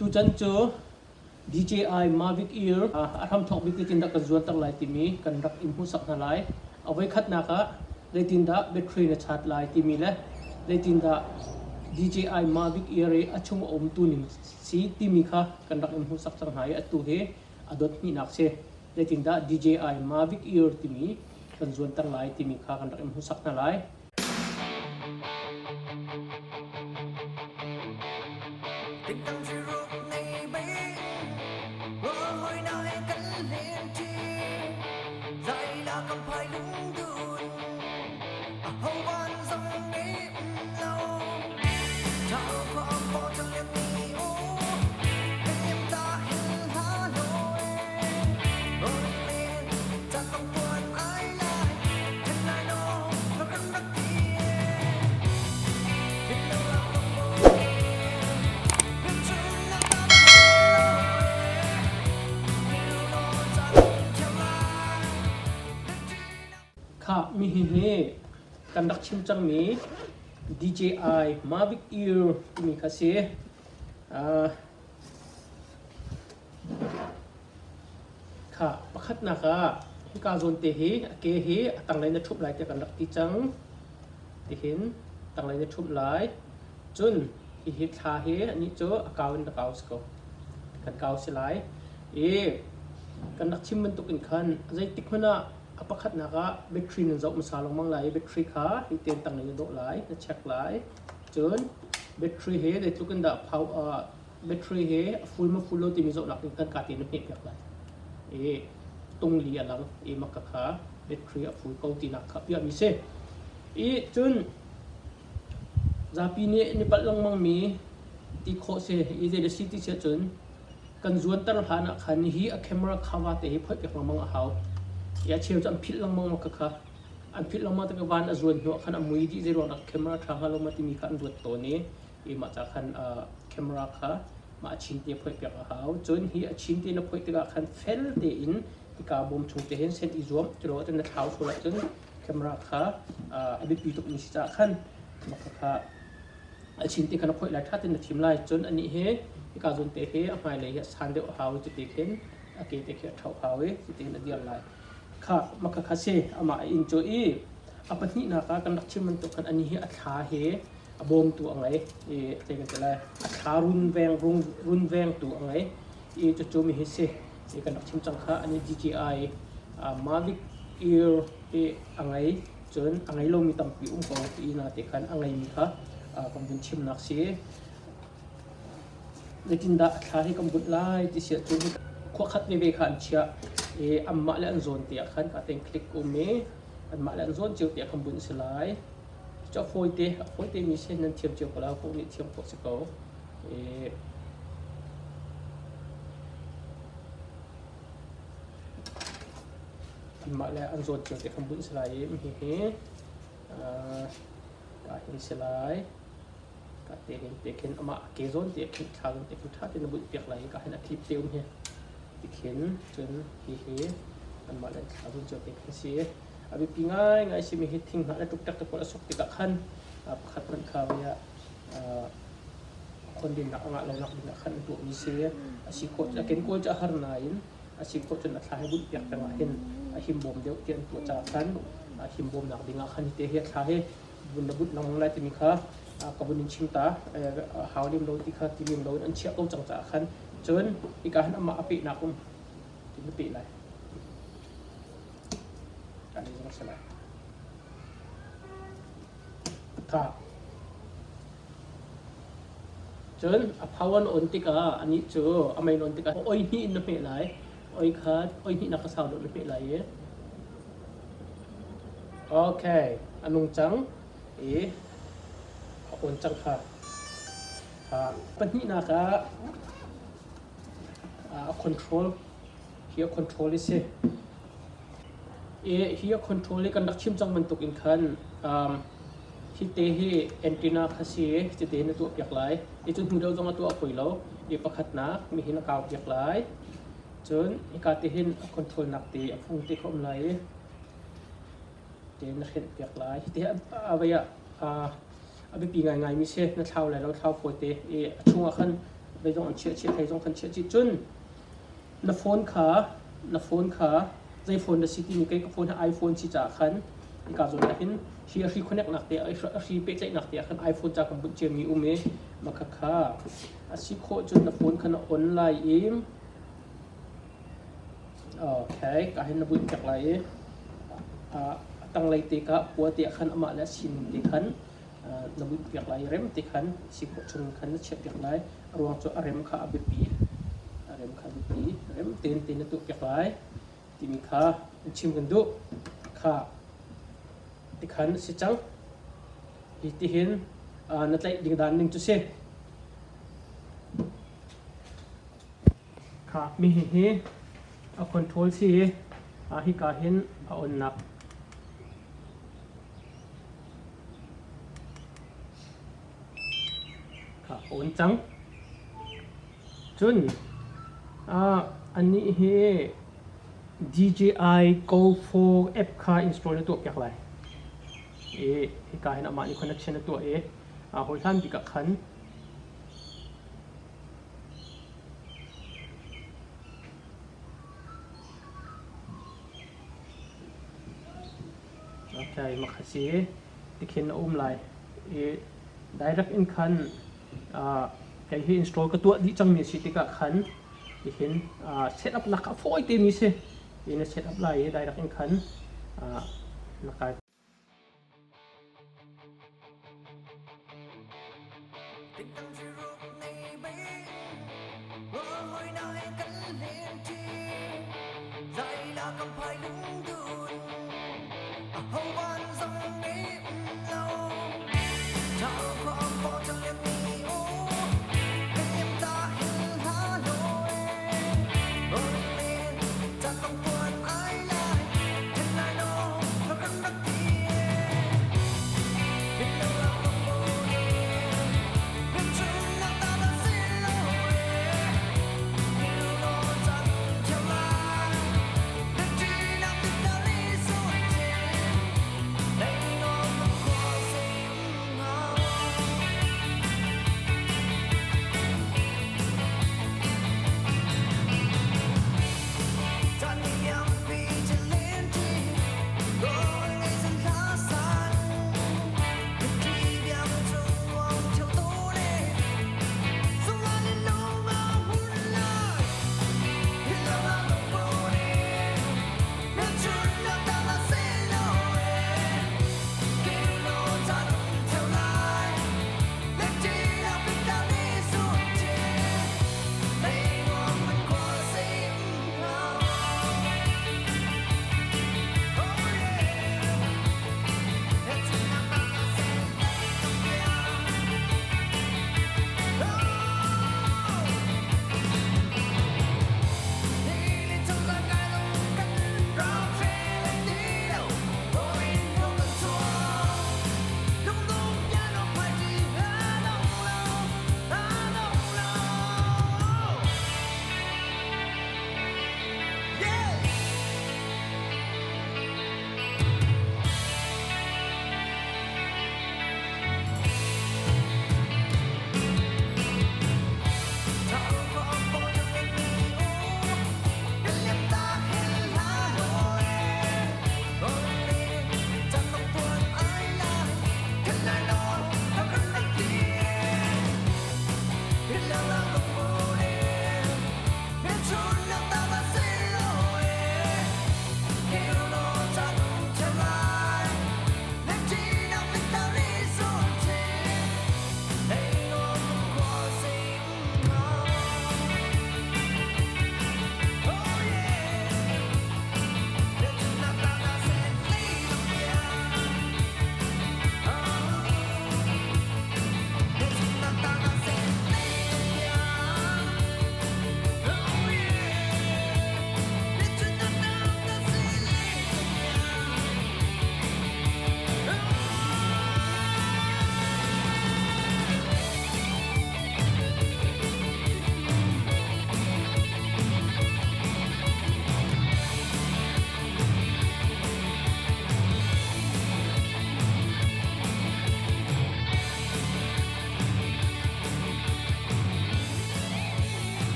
Atutan cu DJI Mavic Air a hramthawk bik zeitindah kan zuanter lai timi kan rak in hmuhsak hna lai. A voikhatnak ah zeitindah battery na chat lai timi le zeitindah DJI Mavic Air i a chung a umtu ning si timi kha kan rak in hmuhsak cang hna i atu hi a dot hnihnak si. Zeitindah DJI Mavic Air timi kan zuanter lai timi kha kan rak in hmuhsak hna lai. Khah, mihi hi kan rak chim cangmi DJI Mavic Air timi kha si. Uh, Khah, pakhatnak ah hika zawn te hi a ke hi a tanglei na ṭhumh lai tiah kan rak ti cang. Tihin tanglei na ṭhumh lai. Cun hihi thla hi anih cu a kau in na kau si ko. Kan kau si lai. I kan rak chim bantuk in khan zeitik hmanh ah a pakhatnak ah battery nan zoh hmasa lengmang lai i battery kha hi tein tanglei na dawh lai, na check lai. Cun battery hi zeitluk in dah power Battery hi a full maw full lo timi zohnak ding kan ka te na hmeh piak lai. I tungli a lang i maka kha battery a full ko tinak kha piahmi si. I cun zapi nih ni palh lengmang mi ti khawh si i zei le si ti si ahcun kan zuanter hlan ah khan hi a camera cover te hi phoih piak lengmang a hau. I a cheu cu an philh lengmang maka kha. An philh lengmang tikah van a zuan hnu ah khan a mui dih zei ruang dah camera ṭha hnga lo ma timi kha an ruat tawn i i mah ca khan camera kha mah a chin te phoih piak a hau. Cun hi a chin te na phoih tikah khan fel tein hika bawm chung te hin sen i zuam ti lo ahcun na thlau sual ahcun camera kha a biapi tukmi si caah khan mah kha a chin te kha na phoih lai ṭha tein na thim lai. Cun anih hi hika zawn te hi a hmailei hi a san deuh a hau i cuti khin a ke te khi a ṭhoh hau i cuti hin a dir lai. Kha mah kha kha si amah a inn cu i a pahnihnak ah kan rak chim bantuk khan anih hi a thla hi a bawmtu a ngei i zei kan ti lai a thla runveng runvengtu a ngei i cucu mi hi si i kan rak chim cang kha ani DJI Mavic Air hi a ngei cun a ngei lomi tampi um ko i na te khan a ngeimi kha kan vun chimnak si zeitindah a thla hi kan bunh lai ti si ahcun khuakhat veve kha an chiah i anmah le an zawn te ah khan ka ten click um i anmah le an zawn cio te ah khan bunh si lai Cu a fawite, a fawite mi si nan thiam cio ko la, ko nih thiam khawh si ko. I anmah le an zawn cio te khan bunh si lai i hihi ka hin si lai. Ka te hin te khin amah a ke zawn te khin thla zawn te khin ṭha tein na bunh piak lai i ka hin a clip te um hi. Tikhin cun hihi anmah le thla zawn cio te khin si. A biapi ngaingai simi hi thinghnah le ṭukṭek te pawl a suk tikah khan pakhat hmanh kha vei ah khawndinnak a ngah lonak ding ah khan an tuahmi si. A si khawh a kenkawl cu a har nain a si khawh cun a thla he bunh piak peng ah hin a himbawm deuh ti an tuah caah khan a himbawmnak ding ah khan hite hi a thla hi vun na bunh lengmang lai timi kha ka vun in chim ta hau lem lo ti kha ti lem lo in an chiah ko cang caah khan cun hika hin amah a pehnak um ti na peh lai. Kan i zong si lai. Tha. Cun a phau an on tikah anih cu a mei on tikah oi hnih in na hmeh lai. Oi kha oi hnih nak ka sau deuh na hmeh lai i. Okay, a nung cang i a on cang kha. Tha. Pahnihnak ah a control hi a control i si. I hi a control i kan rak chim cang bantuk in khan um, hi te hi antenna kha si i cuti hin na tuah piak lai. I cu hnu deuh zong a tuah fawi lo. I pakhatnak mi hin a kau piak lai. Cun hika te hin a control nak te a fung te kha um lai i te na hrenh piak lai. Hi te a vei ah a biapi ngaingai mi si. Na thlau lai lo, thlau fawi te. I a chungah khan Vei zong an chiah chiah thei zong khan chiah chih cun na phone kha na phone kha zei phone na si timi kei ka phone hi iPhone si caah khan hika zawn ah hin hi a hri connect nak te a hri pehtlaihnak te ah khan iPhone ca kan bunh ciami um i mah kha a si khawh cun na phone kha na on lai i Okay, ka hin na bunh piak lai i a tanglei te ka pua te ah khan amah le a sining te khan na bunh piak lai i rem te khan si khawh chung khan na chiah piak lai. A ruang cu a rem kha a biapi. A rem kha a biapi. Rem tein te na tuah piak lai timi kha in chim kan duh. Kha tikhan a si cang. Hi tihin na tlaih ding dan ning cu si. Kha mi hihi a control si i hika hin a onnak kha a on cang. Cun anih hi DJI Go 4 app kha install na tuahpiak lai. I hika hin amah nih connection a tuah i hawi hlan bik ah khan Okay, mah si tikhin a um lai. I direct in khan uh, kei hi install ka tuah dih cangmi si tikah khan tihin uh, set up nak a fawi te mi si. Ti na set up lai i direct in khan uh, na kai.